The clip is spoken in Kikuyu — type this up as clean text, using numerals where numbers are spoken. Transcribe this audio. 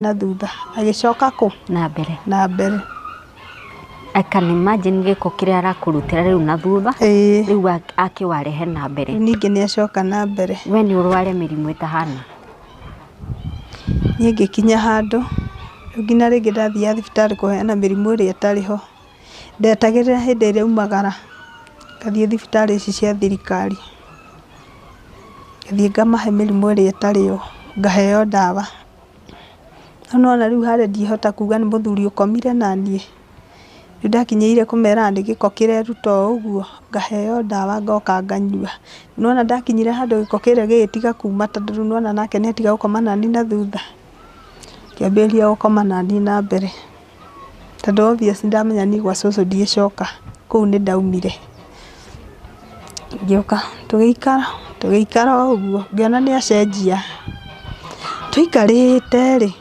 Na thutha agĩcoka kũ? Na mbere. Na mbere. I can imagine gĩko kĩrĩa arakũrutĩra rĩu na thutha. Ĩĩ. Rĩu akĩwarehe na mbere. Rĩu ningĩ nĩ acoka na mbere. We nĩ ũrware mĩrimũ ĩtahana? Niĩ ngĩkinya handũ, rĩu nginya rĩngĩ ndathiaga thibitarĩ kũheana mĩrimũ ĩrĩa ĩtarĩ ho. Ndetagĩrĩra hĩndĩ ĩrĩa aumagara, ngathiĩ thibitarĩ ici cia thirikari. Ngathiĩ ngamahe mĩrimũ ĩrĩa ĩtarĩ yo, ngaheo ndawa. No nĩwona rĩu harĩa ndingĩhota kuga nĩ mũthuri ũkomire naniĩ. Rĩu ndakinyĩire kũmeraga nĩ gĩko kĩreruta o ũguo, ngaheo ndawa ngoka nganyua. Nĩwona ndakinyire handũ gĩko kĩrĩa gĩgĩtiga kuma tondũ rĩu nĩwona nake nĩ atiga gũkoma naniĩ na thutha. Ngĩambĩrĩria gũkoma naniĩ na mbere. Tondũ obvious ndamenya niĩ gwa cũcũ ndiĩcoka, kũu nĩ ndaumire. Ngĩũka tũgĩikara, tũgĩikara o ũguo, ngĩona nĩ acenjia. Tũikarĩte rĩ,